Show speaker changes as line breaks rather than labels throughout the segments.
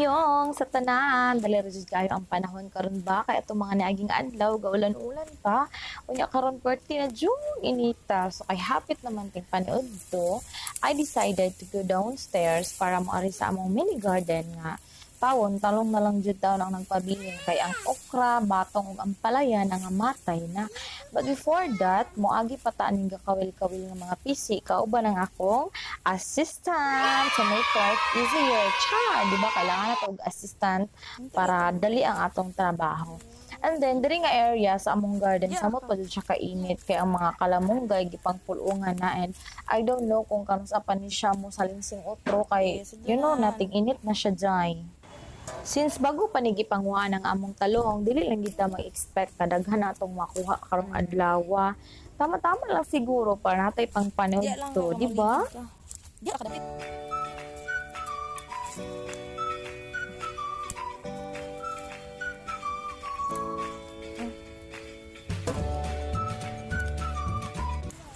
Annyeong sa tanan. Dali ra jud kayo ang panahon karon ba, kay atong mga niaging adlaw gaulan-ulan pa. Unya karon perti na jud inita. So kay hapit naman ting paniud to, I decided to go downstairs para moari sa among mini garden nga tawon talong na lang jud taon ang nagpabilin kay ang okra, batong ug ampalaya nangamatay na. But before that, moagi pa ta aning gakawil-kawil nga mga pisi kauban ang akong assistant to make life easier. Char, di ba kailangan na og assistant para dali ang atong trabaho. And then, diri nga area sa among garden, samot pa jud siya kainit kay ang mga kalamunggay gipangpulungan na, and I don't know kung kanus-a pa ni siya mo salingsing otro kay nating init na siya jay. Since bago pa ni gipanguha ang among talong, dili lang kita mag-expect na daghan na atong makuha karong adlaw. Tama-tama lang siguro para natay pang paniud to, di ba?
Di ka dapit.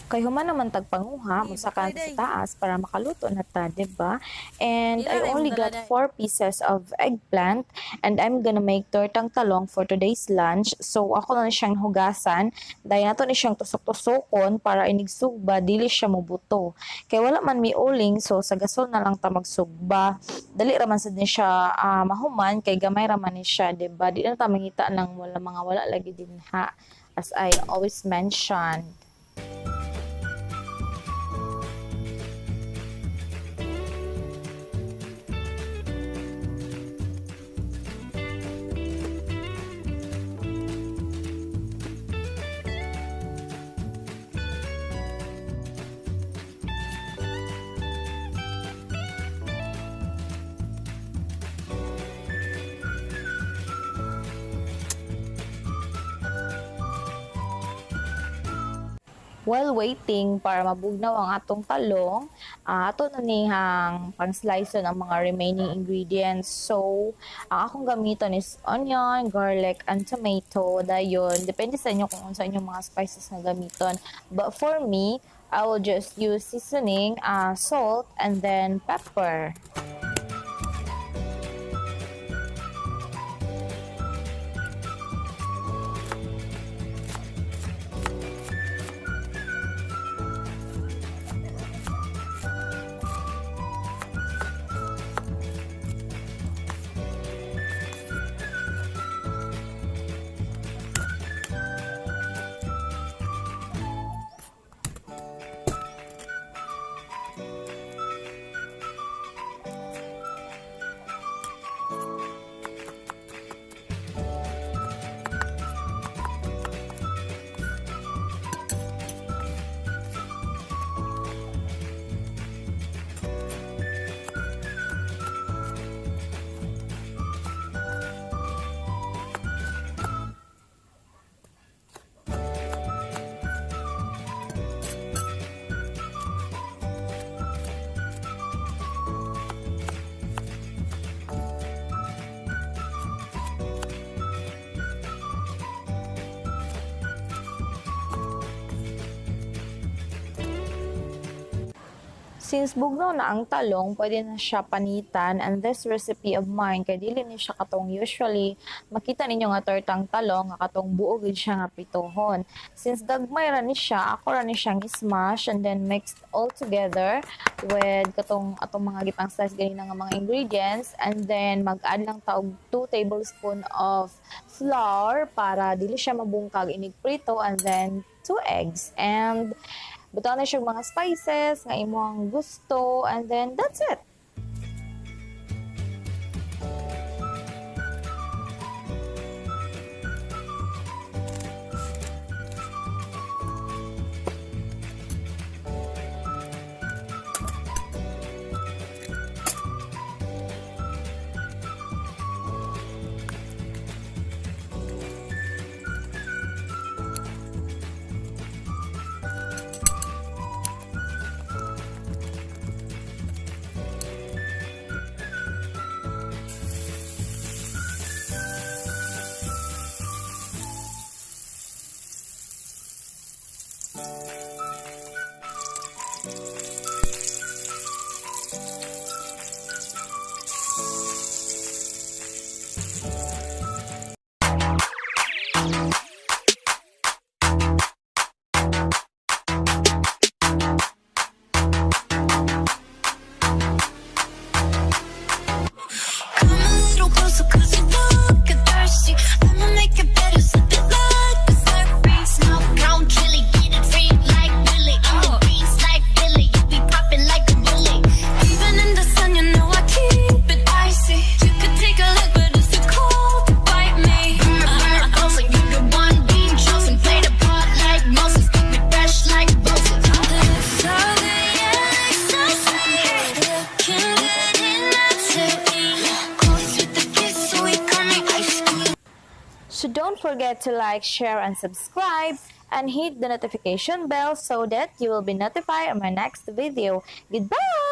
Kay human naman tagpanguha, mosaka ta sa taas para makaluto na ta, di ba? And I only got 4 pieces of eggplant and I'm gonna make tortang talong for today's lunch. So ako na siyang hugasan, dahil nato ni siyang tusok-tusokon para inigsugba, dili siya mobuto. Kay wala man mi uling, so sa gasol na lang ta magsugba. Dali ra man sad ni siya mahuman, kay gamay ra man ni siya, di ba? Di na ta mangita ng wala mga wala lagi din ha, as I always mentioned. While waiting para mabugnaw ang atong talong, ato na nihang pang-slice ang mga remaining ingredients. So, ang akong gamiton is onion, garlic, and tomato. Dayon, depende sa inyo kung unsa inyong mga spices nga gamiton. But for me, I will just use seasoning, salt, and then pepper. Since bugnaw na ang talong, pwede na siya panitan, and this recipe of mine, kay dili ni siya katong usually makita ninyo nga tortang talong, nga katong buo gid siya nga prituhon. Since gagmay ra ni siya, ako ra ni siyang smash and then mixed all together with katong atong mga gipang slice ganina nga mga ingredients, and then mag-add lang ta og 2 tablespoon of flour para dili siya mabungkag inig prito, and then 2 eggs, and butang na siya mga spices nga imong gusto, and then that's it. So don't forget to like, share, and subscribe and hit the notification bell so that you will be notified on my next video. Goodbye!